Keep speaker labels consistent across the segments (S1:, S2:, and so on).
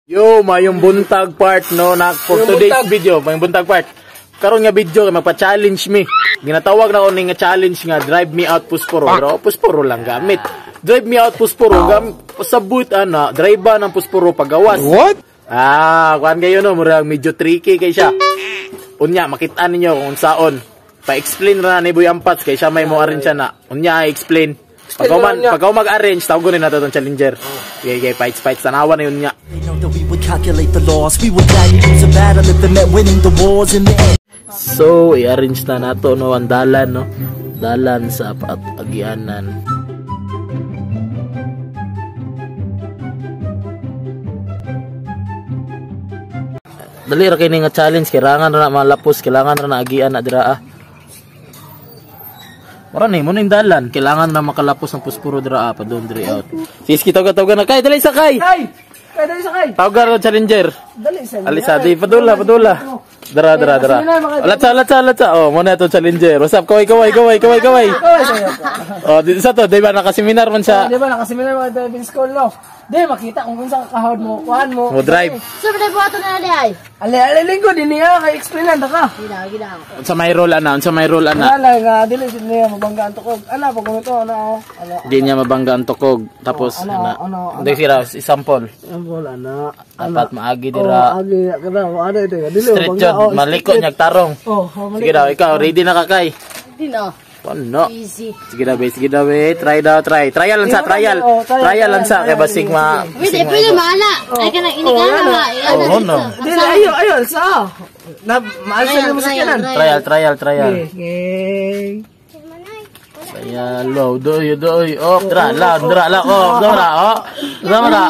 S1: Yo, mayong buntag part no na for today's video, mayong buntag part. Karon nga video kay magpa-challenge mi. Ginatawag na ko ni nga challenge nga drive me out Pusporo, pero Pusporo lang gamit. Drive me out Pusporo gam sabut ana, drive ba ng Pusporo pagawas.
S2: What?
S1: Ah, kuan kayo no, murag medyo tricky kay siya. Unya makita ninyo kung unsaon. Pa-explain ra ni Boy Ampats kay siya may mo arrange siya na. Unya explain. Pag mag-arrange, tawag na nato tong challenger. Okay, okay, fights, fights. Tanawan na yun nga. So, i-arrange na nato no, ang dalan, no? Dalan sa agianan. Dali ra kini nga challenge, kailangan ra na malapos, kailangan ra na agian na dira ah. Mura ni, muna yung dalan. Kailangan na makalapos ng Pusporo dira ah, pa doon diri out. Sige, tawag na. Kay, dali sakay!
S3: Kay! Kay, dali sakay!
S1: Tawag na challenger.
S3: Dali sa
S1: Alisa, di, padula, padula. Dara, dara, dara. Latsa, latsa, latsa. Oh, muna ito challenger. What's up? Kaway, kaway, kaway, kaway, kaway. Oh, dito sa to, di ba nakaseminar man siya?
S3: Di ba nakaseminar man driving school, no? Di, makita kung unsa ka kahod mo, kuhan mo.
S1: Mo drive.
S4: Siyempre, buhato na na ay.
S3: Ale, ale, linggo, di niya, kay explainan ta ka.
S4: Gina, gina.
S1: Unsa may role ana, unsa may role ana.
S3: Wala nga, dili niya mabangga ang tukog. Ana, pag gumito, ana, ano.
S1: Di niya mabangga ang tukog. Tapos, ana. Hindi sira, sample.
S3: Sample, ana.
S1: Dapat maagi dira.
S3: Oh, agi, kada, ano ito, dili
S1: Straight yun, maliko niyag tarong.
S3: Oh,
S1: sige daw, ikaw, ready na ka kay?
S4: Hindi na.
S1: Ano?
S4: Easy.
S1: Sige daw, sige daw, try daw, try. Trial lang sa, trial. Trial lang sa, kay basig ma...
S4: Pwede, pwede maana. Ay, ka na, inikana ba?
S1: Oh, no.
S3: Dili, ayo, ayo, sa. Na, maalsa na mo sa kanan.
S1: Trial, trial, trial.
S3: Okay.
S1: Trial, low, doy, doy. Oh, dra, la, dra, la, oh, dra, oh. Dra, dra.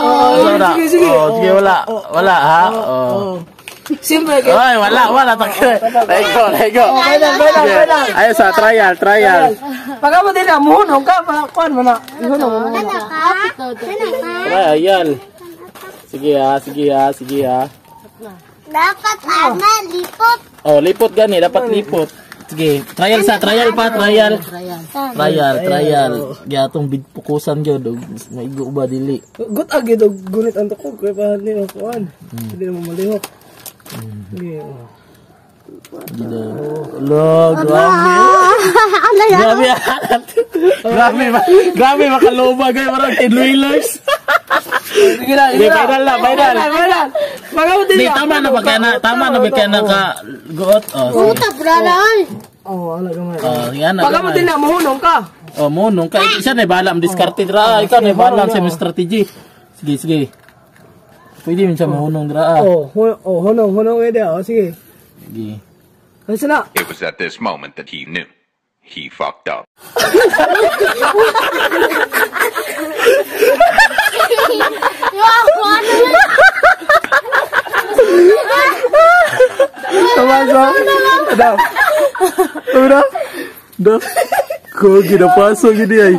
S3: Sige, sige.
S1: Oh, sige, wala. Wala, ha? Oh.
S3: Siyempre, kay...
S1: Ay, wala, wala. Lego, lego.
S3: Kailan, kailan, kailan.
S1: Ayos sa, trial, trial.
S3: Pagka mo din na, muhunong ka, kuhan mo na. Ihunong mo na.
S1: Trial. Sige ha, sige ha, sige ha.
S4: Dapat ana, lipot.
S1: Oh, lipot gani, dapat lipot. Sige, trial sa, trial pa, trial. Trial, trial. Gyatong bidpukusan gyud og maigo ba dili.
S3: Gut agi dog gunit ang tukog kay pa ni kuan. Hindi na mo malihok. Sige.
S1: Lo, grabe. Grabe. Grabe, grabe makalobag ay parang Tinwilers.
S3: Sige na,
S1: sige na. Final na, final.
S3: Final.
S1: Di tama na ba kaya na, tama na ba kaya na ka guot? Oh, sige.
S4: Puta, bralal.
S3: Oh, ala gamay.
S1: Oh, yan na.
S3: Pagka mo din na, muhunong ka.
S1: Oh, muhunong ka. Siya na bahala ang diskarte dra. Ikaw na bahala sa imong strategy. Sige, sige. Pwede min siya muhunong dra.
S3: Oh, oh, hunong, hunong eh dia. Oh, sige.
S1: Sige.
S3: Ayos na.
S5: It was at this moment that he knew. He fucked up.
S1: Tama sa. Ada. Udah. Dah. Kau gina paso gini ay.